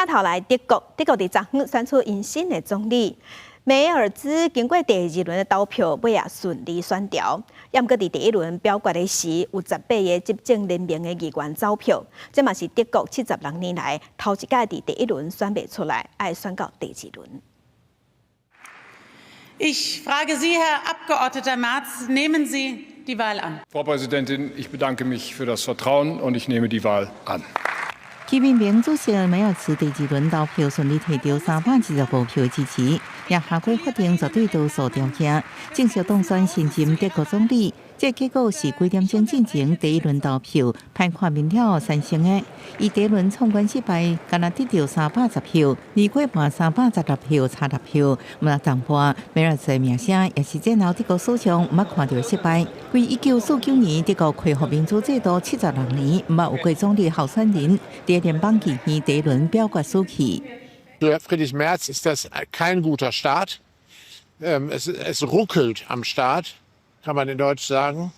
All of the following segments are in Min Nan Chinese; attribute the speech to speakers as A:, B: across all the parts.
A: 鏡頭來德國，德國佇昨昏選出𪜶新的總理梅爾茲，經過第二輪的投票，尾仔順利選著。毋過佇第一輪表決的時，有18個執政聯盟的議員走票，這嘛是德國76年來頭一擺佇第一輪選袂出來，愛選到第二輪。
B: Ich frage Sie, Herr Abgeordneter Merz, nehmen Sie die Wahl an?
C: Frau Präsidentin, ich bedanke mich für das Vertrauen und ich nehme die Wahl an.
D: 基民盟主席梅爾茨第二輪投票順利提著375票支持，也下過法定絕對多數條件，正式當選新任德國總理。這結果是幾點鐘進前第一輪投票歹看面了後產生的。伊第一輪闖關失敗，干焦得著310票，離過半316票差6票，毋但淡薄。梅爾茨的名聲也是戰後德國史上毋捌看著的失敗。自1949年德國恢復民主制度76年，毋捌有過總理候選人佇聯邦議院第一輪表決輸去。
E: Für Friedrich Merz ist das kein guter Start. Es ruckelt am Start, kann man in Deutsch sagen.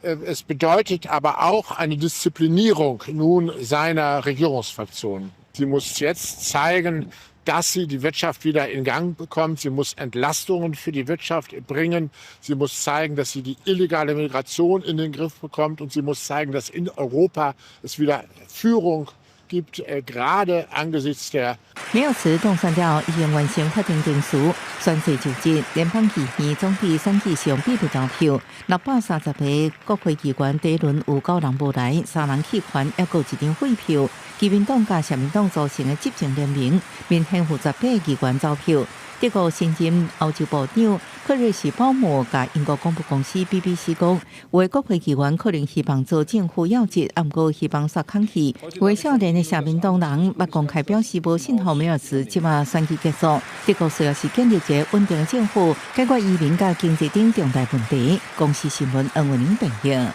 E: Es bedeutet aber auch eine Disziplinierung nun seiner Regierungsfraktion. Sie muss jetzt zeigen, dass sie die Wirtschaft wieder in Gang bekommt. Sie muss Entlastungen für die Wirtschaft bringen. Sie muss zeigen, dass sie die illegale Migration in den Griff bekommt. Und sie muss zeigen, dass in Europa es wieder Führung gibt, gerade angesichts der
D: 梅爾茨當選了後，已經完成法定程序，宣誓就職。聯邦議院總理選舉是用秘密投票，630個國會議員第一輪有九人無來，三人棄權，猶閣有一張廢票。基民黨佮社民黨組成的執政聯盟，明顯有18個議員走票。德國新任歐洲部長克瑞士鮑姆佮英國廣播公司 BBC 講，有的國會議員可能希望做政府要職，毋過希望煞空去。有的少年的社民黨人捌公開表示無信予梅爾茨，這馬選舉結束，德國需要是建立一個穩定的政府，解決移民佮經濟等重大問題。公視新聞恩文玲編譯。